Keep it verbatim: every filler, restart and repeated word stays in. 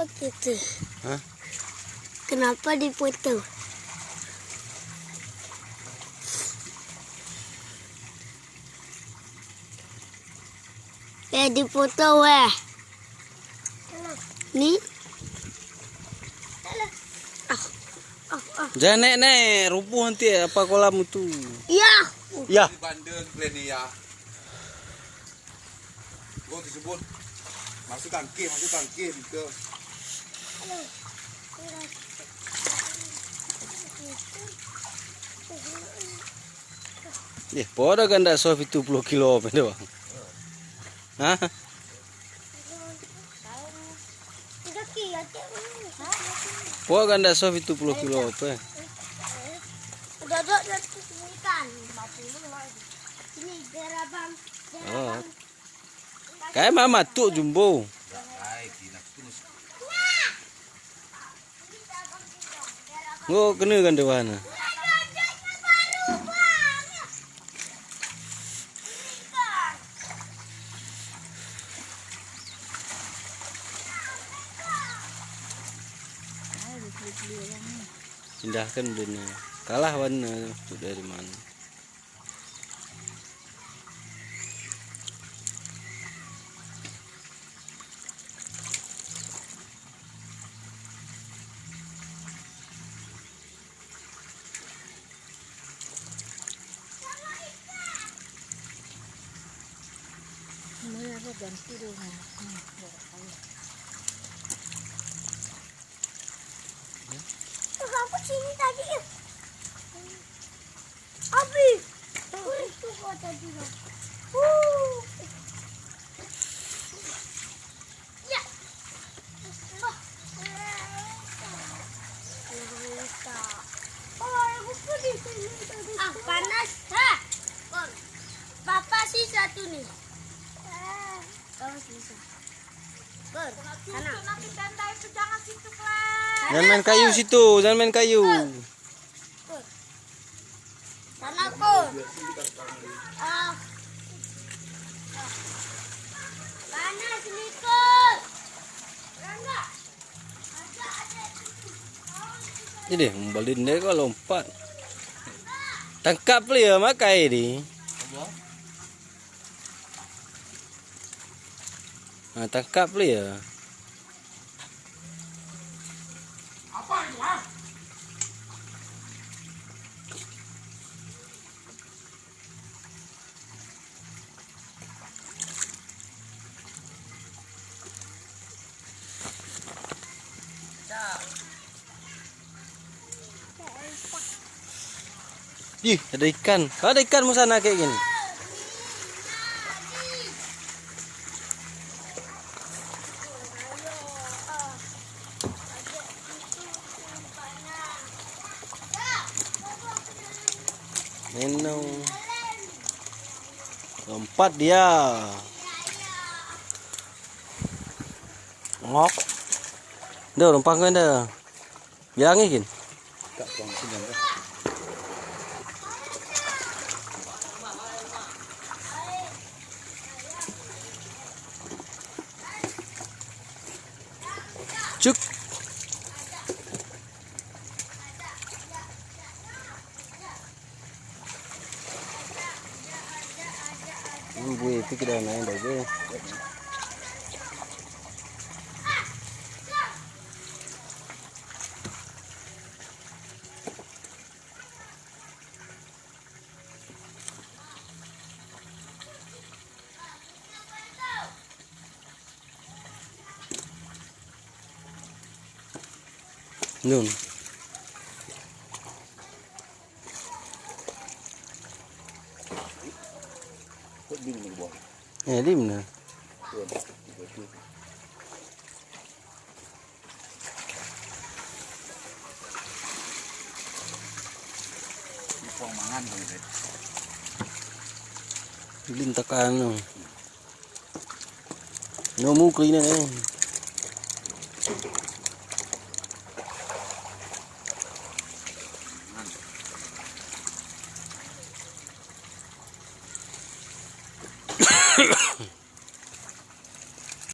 Gitu. Hah? Kenapa dipotong? Eh, dipotong weh. Ni. Ah. Ah, ah. Jangan naik-naik, rubuh nanti apa kolam itu. Ya. Ya. Di bandeng kalian ni ya. Gol tersebut. Masukkan ke, masukkan ke, ke. Eh, po dah ganda soh pitu puluh kilo pe doang. Hah? Po ganda soh pitu puluh kilo pe. Udah dok, udah, ikan. Ini daerah Bang. Oh. Kai mama tuk jumbo. Ngo kena kan dewan. Pindahkan dunia. Kalah warna tu dari mana? Ini ada ganti rumah. Tuh, aku sini tadi. Abi. Itu kota juga. Uh. Ya. Oh, aku di sini tadi. Ah, panas. Ha. Papa sih satu nih. Kau sih. Jangan main kayu situ, jangan main kayu. Sana, Kur. Ah. Panas ni, Kur. Jadi, membalin dia kau lompat. Tangkap dia makai ni. Ha, tangkap dia. Ih, ada ikan. Ada ikan musana kayak gini. Neno. Lompat dia. Ngok. Dah, lompat kan dah. Bilang ni, Kin. Cuk. Ini buih itu kita naik dah je. Nun. Eh, di mana? Lin tekan tu. Nyomu keu inan, eh.